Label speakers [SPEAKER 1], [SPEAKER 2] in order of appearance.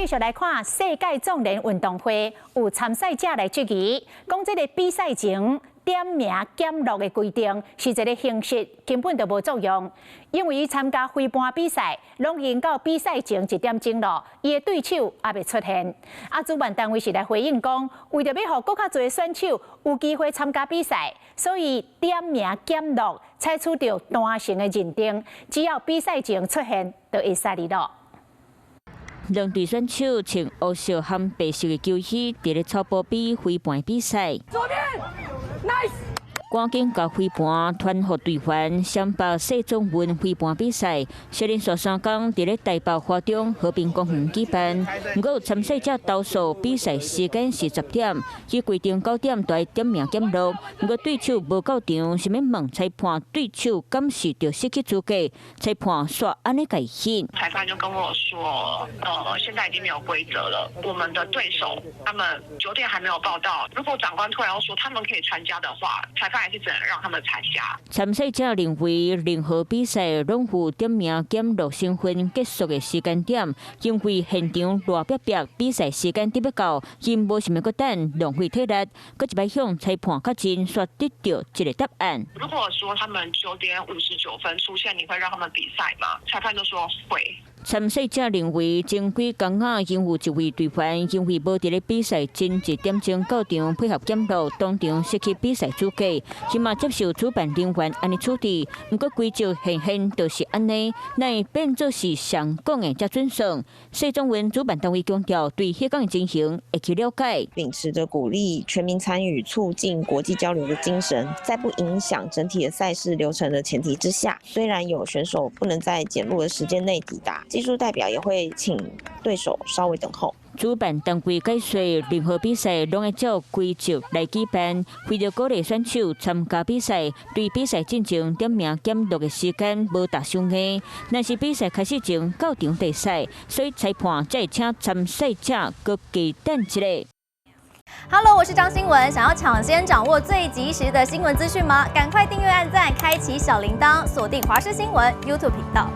[SPEAKER 1] 續來看世界壯年運動會，有參賽者來質疑，講這个比賽前點名檢錄的規定是一个形式，根本就無作用。因為伊參加飛盤比賽，攏已經到比賽前一點鐘囉，伊的對手猶未出現。啊，主辦單位是來回應講，為著欲予閣較濟選手有機會參加比賽，所以點名檢錄採取著彈性的認定，只要比賽前出現，就會使哩囉。
[SPEAKER 2] 兩隊選手穿烏色和白色的球衣，佇咧草埔邊飛盤比賽。
[SPEAKER 3] 左邊，nice。
[SPEAKER 2] 趕緊共飛盤傳予隊員，雙北世壯運飛盤比賽，連續3工佇咧台北華中和平公園舉辦。毋過有參賽者投訴比賽時間是10點，依規定9點就愛點名檢錄，毋過對手無到場，想欲問裁判對手敢是著失去資格？裁判煞按呢共伊翕。
[SPEAKER 4] 裁判就跟我說，現在已經沒有規則了，我們的對手他們9點還沒有報到，如果長官突然要說他們可以參加的話，裁判還是只能讓他們參加。
[SPEAKER 2] 參賽者認為，任何比賽攏有點名檢錄身份結束的時間點，因為現場熱逼逼，比賽時間得欲到，𪜶無想欲閣等，浪費體力，閣一擺向裁判確認，煞得著這个答案。
[SPEAKER 4] 如果說他們9點59分出現，你會讓他們比賽嗎？裁判就說會。
[SPEAKER 2] 參賽者認為，前幾工仔𪜶有一位隊員因為無佇咧比賽前一點鐘到場配合檢錄，當場失去比賽資格，伊嘛接受主辦人員按呢處置。毋過規則顯現就是按呢，哪會變做是誰講的才準算？世壯運主辦單位強調，對彼工的情形會去了解。
[SPEAKER 5] 秉持著鼓勵全民參與、促進國際交流的精神，在不影響整體的賽事流程的前提之下，雖然有選手不能在檢錄的時間內抵達，技術代表也會請對手稍微等候。
[SPEAKER 2] 主辦單位解說，任何比賽攏會照規則來舉辦。為著鼓勵選手參加比賽，對比賽進前點名檢錄的時間無踏傷硬。若是比賽開始前到場就會使，所以裁判才會請參賽者閣加等一下。
[SPEAKER 6] Hello，我是張新文。想要搶先掌握最及時的新聞資訊嗎？趕快訂閱、按讚、開啟小鈴鐺，鎖定華視新聞 YouTube 頻道。